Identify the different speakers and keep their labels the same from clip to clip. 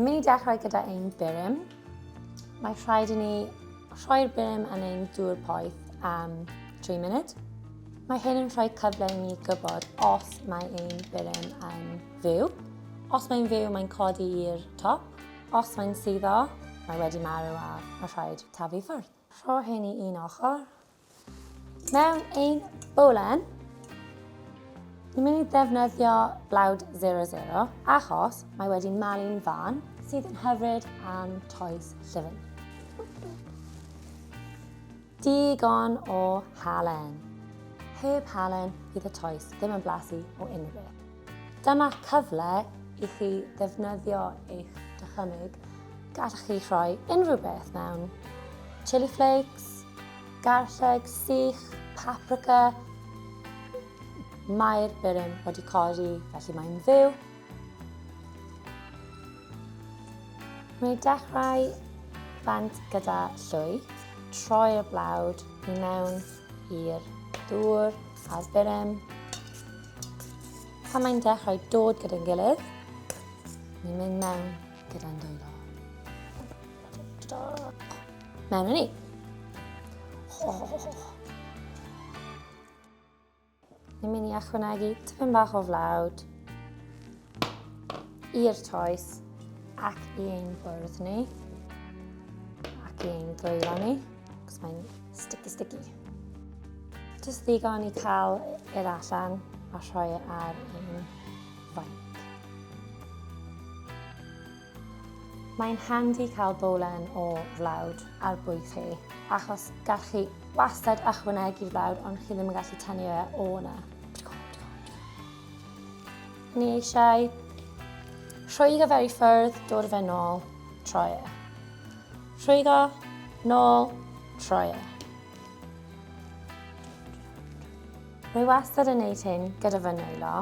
Speaker 1: Ni'n mynd i dechrau gyda ein burum. Mae rhaid i ni rhoi'r burum yn ein dŵr poeth am 3 munud. Mae hyn yn rhoi cyfle i ni gwybod os mae ein burum yn fyw. Os mae'n fyw, mae'n codi i'r top. Os mae'n suddo, mae wedi marw a mae rhaid tafu ffwrdd. Rho hyn i un ochr. Mewn ein bowlen, ni'n mynd i ddefnyddio blawd 00 achos mae wedi malu'n fan sydd yn hyfryd am toes llyfn. Digon o halen. Heb halen fydd y toes ddim yn blasu o unrhyw beth. Dyma cyfle i chi ddefnyddio eich dychymyg. Gallwch chi rhoi unrhyw beth mewn. Chili flakes, garlleg sych, paprika. Mae'r burum wedi codi, felly mae'n fyw. Mae'n dechrau bant gyda llwy, troi'r blawd i mewn i'r dŵr a'r burum. Pan mae'n dechrau dod gyda'n gilydd, ni'n mynd mewn gyda'n dwylo. Mewn â ni. Ni'n mynd i ychwanegu tipyn bach o flawd i'r toes ac i ein bwrdd ni ac i ein ddwylo ni, cos mae'n sticky sticky. Jyst ddigon i cael yr allan a rhoi e ar ein fainc. Mae'n handi cael bowlen o flawd ar bwys chi, achos gall chi wastad ychwanegu'r flawd ond chi ddim yn gallu tynnu e o yna. Ni eisiau rhwygo fe i ffwrdd, dod fe nôl, troi e. Rhwygo, nôl, troi e. Rwy wastad yn neud hyn gyda fy nwylo.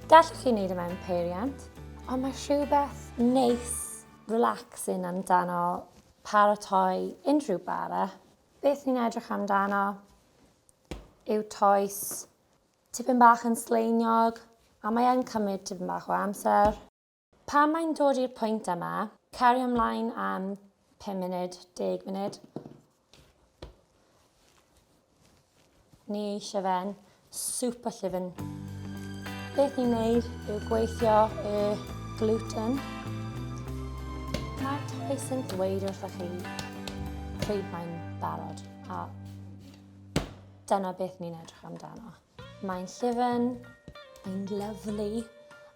Speaker 1: Gallwch chi wneud e mewn peiriant, ond mae rhywbeth neis, relaxing amdano paratoi unrhyw bara. Beth ni'n edrych amdano yw toes tipyn bach yn sleiniog, a mae yn cymryd tipyn bach o amser. Pan mae'n dod i'r pwynt yma, cario ymlaen am 5 munud, 10 munud. Ni eisiau fe'n super llyfn. Beth ni'n neud yw gweithio y gluten. Mae'r toes yn dweud wrthych chi pryd mae'n barod a dyna beth ni'n edrych amdano. Mae'n llyfn, mae'n lyflu,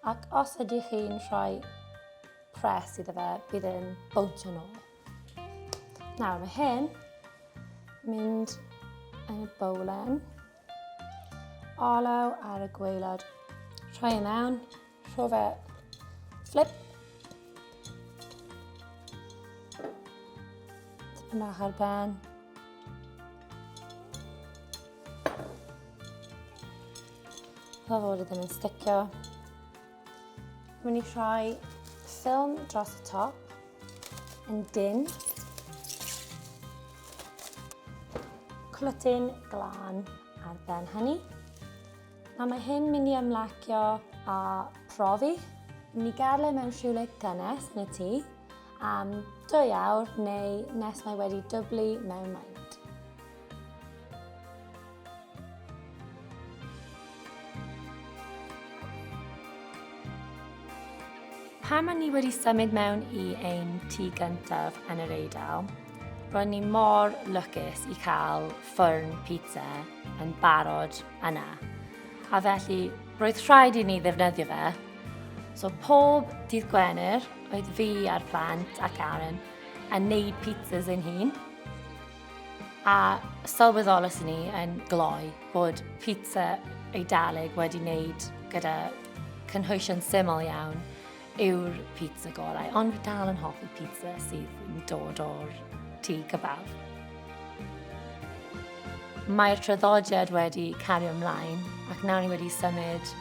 Speaker 1: ac os ydych chi'n rhoi pres iddo fe, bydd e'n bownsio nôl. Nawr, mae hyn mynd yn y bowlen. Olew ar y gwaelod. Rhoi e mewn, rho fe flip. Tipyn bach ar ben. Fel fod e ddim yn sticio. Mynd i rhoi ffilm dros y top yn dyn. Clwtyn glân ar ben hynny. Nawr mae hyn mynd i ymlacio a profi. Mynd i gadael e mewn rhywle gynnes yn y tŷ am 2 awr neu nes mae wedi dyblu mewn maint. Pan o'n ni wedi symud mewn i ein tŷ gyntaf yn yr Eidal, ro'n ni mor lwcus i cael ffwrn pizza yn barod yna. A felly, roedd rhaid i ni ddefnyddio fe. So pob dydd Gwener, oedd fi a'r plant ac Aaron yn neud pizzas ein hun. A sylweddolus ni yn gloi bod pizza Eidalig wedi wneud gyda cynhwysion syml iawn yw'r pizza gorau, ond fi dal yn hoffi pizza sydd yn dod o'r tŷ kebab. Mae'r traddodiad wedi cario ymlaen ac nawr ni wedi symud,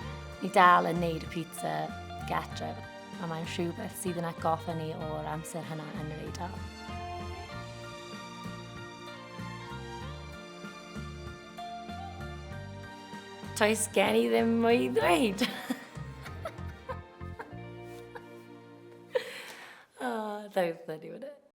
Speaker 1: ni dal yn neud y pizza gartref a mae'n rhywbeth sydd yn atgoffa ni o'r amser hynna yn yr Eidal. Does gen i ddim mwy i ddweud. oh. So funny, wasn't it?